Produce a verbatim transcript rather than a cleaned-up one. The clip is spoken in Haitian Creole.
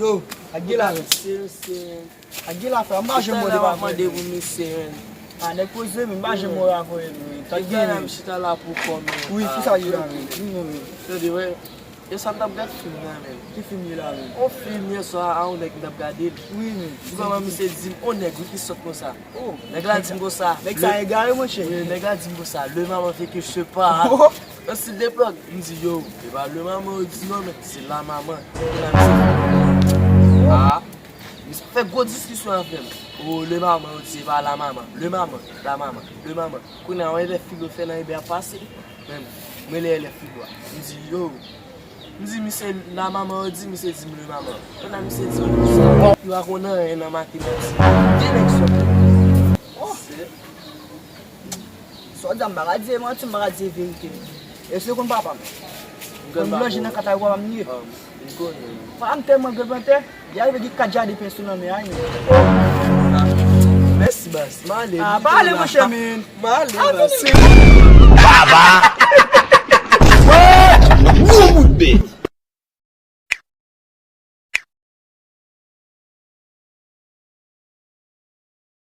Yo, ak gen la, ak gen la frè, m pa janm mande pa mande pou misye, men. A, nèg poze, men m pa janm mande pa mande, men. Sa gen, men. M chita la pou kò, men. Wi, ki sa ye la, men? Tande, wè. Yo, sa m t ap gad fim nan, men. Ki fim ye la, men? On fim yè swa a, on nèg m t ap gade l. Wi, men. Di kòman misye di m, on nèg, wi, ki sòt konsa. Oh, nèg la di m konsa. Nèg sa egare, monchè. Wi, nèg la di m konsa, le maman fait que je sais pas. Oh. Yon stil de plòg. M di, yo, e pa le maman yo di non, men se la maman. Kounye a misye, ah, misye fè gwo diskisyon avè m. Oh, le maman yo di, e pa la maman. Le maman, la maman, le maman. Kounye a, yon lè filo fè nan ebe ap pase. Men, mwen lè lè filo a. M di, yo, M di misye la maman yo di, misye di m le maman. Kounye a misye di m konsa. Yo pa konn anyen nan matematik. Gen nèg sòt. Oh! Sa w di a, m pa ka di e manti, m pa ka di e verite. Èske w konn papa m? Konn blanje nan katay papa m li ye. M konnen. Papa m tèlman granplantè, li arive gen kat jaden pye sou lanmè a, men. Mèsi, baz. M ale. Ah, pa ale, monchè, men. M ale, baz.